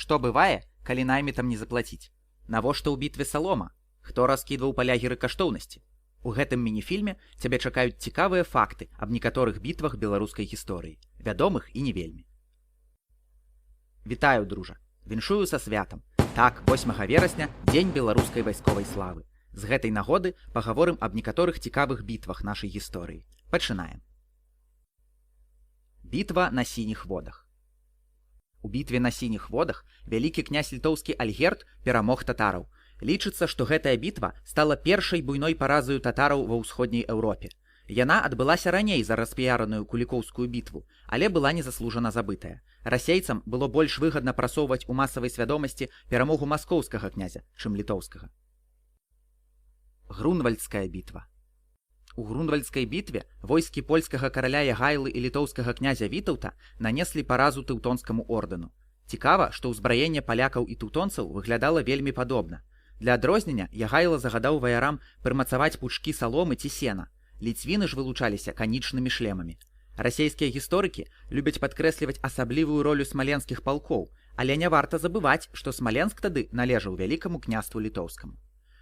Што бывае, калі наймітам не заплаціць? Навошта ў бітве салома? Хто раскідваў па лягеры каштоўнасці? У гэтым мініфільме цябе чакаюць цікавыя факты аб некаторых бітвах беларускай гісторыі, вядомых і не вельмі. Вітаю, дружа! Віншую са святам. Так, 8 верасня дзень беларускай вайсковай славы. З гэтай нагоды пагаворым аб некаторых цікавых бітвах нашай гісторыі. Пачынаем. Бітва на Сініх водах. У бітве на Сініх водах вялікі князь літоўскі Альгерд перамог татараў. Лічыцца, што гэтая бітва стала першай буйной паразаю татараў ва ўсходняй Еўропе. Яна адбылася раней за распіяраную Кулікоўскую бітву, але была незаслужана забытая. Расейцам было больш выгадна прасоўваць у масавай свядомасці перамогу маскоўскага князя, чым літоўскага. Грунвальдская бітва. У Грунвальдскай бітве войскі польскага караля Ягайлы і літоўскага князя Вітаўта нанеслі паразу Тэўтонскаму ордэну. Цікава, што ўзбраенне палякаў і тэўтонцаў выглядала вельмі падобна. Для адрознення Ягайла загадаў ваярам прымацаваць пучкі саломы ці сена. Ліцвіны ж вылучаліся канічнымі шлемамі. Расійскія гісторыкі любяць падкрэсліваць асаблівую ролю смаленскіх палкоў, але не варта забываць, што Смаленск тады належаў Вялікаму княству Літоўскаму.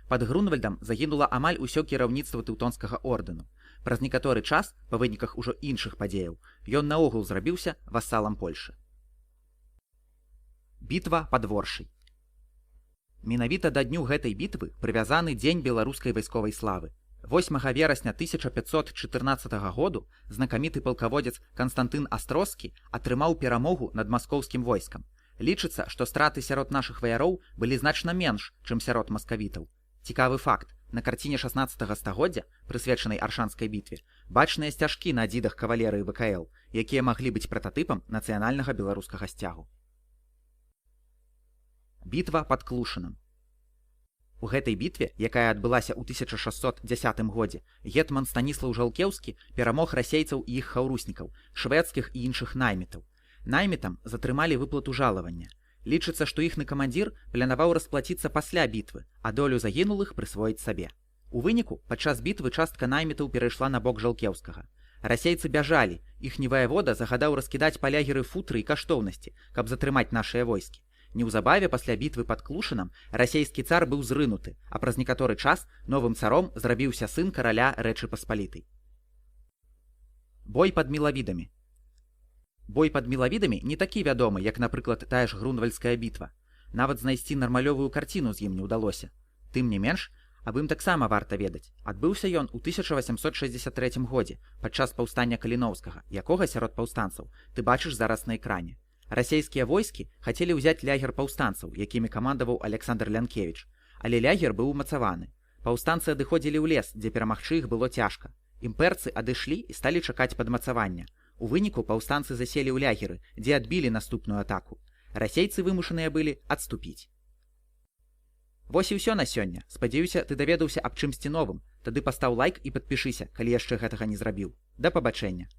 Пад Грунвальдам загінула амаль усё кіраўніцтва Тэўтонскага ордэну. Праз некаторы час, па выніках ужо іншых падзеяў, ён наогул зрабіўся васалам Польшы. Бітва пад Воршай. Менавіта да дню гэтай бітвы прывязаны дзень беларускай вайсковай славы. 8 верасня 1514 году знакаміты палкаводзец Канстантын Астроскі атрымаў перамогу над маскоўскім войскам. Лічыцца, што страты сярод нашых ваяроў былі значна менш, чым сярод маскавітаў. Цікавы факт. На карціне 16 стагоддзя, прысвечанай Аршанскай бітве, бачныя сцяжкі на адзідах кавалерыі ВКЛ, якія маглі быць прататыпам нацыянальнага беларускага сцягу. Бітва пад Клушынам. У гэтай бітве, якая адбылася ў 1610 годзе, гетман Станіслаў Жалкеўскі перамог расейцаў і іх хаўруснікаў, шведскіх і іншых наймітаў. Наймітам затрымалі выплату жалавання. Лічыцца, што іхны камандзір планаваў расплаціцца пасля бітвы, а долю загінулых прысвоіць сабе. У выніку падчас бітвы частка наймітаў перайшла на бок Жалкеўскага. Расейцы бяжалі, іхні ваявода загадаў раскідаць па лягеры футры і каштоўнасці, каб затрымаць нашыя войскі. Неўзабаве пасля бітвы пад Клушынам расейскі цар быў зрынуты, а праз некаторы час новым царом зрабіўся сын караля Рэчы Паспалітай. Бой пад Мілавідамі. Бой пад Мілавідамі не такі вядомы, як, напрыклад, тая ж Грунвальдская бітва. Нават знайсці нармалёвую карціну з ім не ўдалося. Тым не менш, аб ім таксама варта ведаць. Адбыўся ён у 1863 годзе падчас паўстання Каліноўскага, якога сярод паўстанцаў ты бачыш зараз на экране. Расейскія войскі хацелі ўзяць лягер паўстанцаў, якімі камандаваў Александр Лянкевіч, але лягер быў умацаваны. Паўстанцы адыходзілі ў лес, дзе перамагчы іх было цяжка. Імперцы адышлі і сталі чакаць падмацавання. У выніку паўстанцы заселі ў лягеры, дзе адбілі наступную атаку. Расейцы вымушаныя былі адступіць. Вось і ўсё на сёння. Спадзяюся, ты даведаўся аб чымсьці новым. Тады пастаў лайк і падпішыся, калі яшчэ гэтага не зрабіў. Да пабачэння.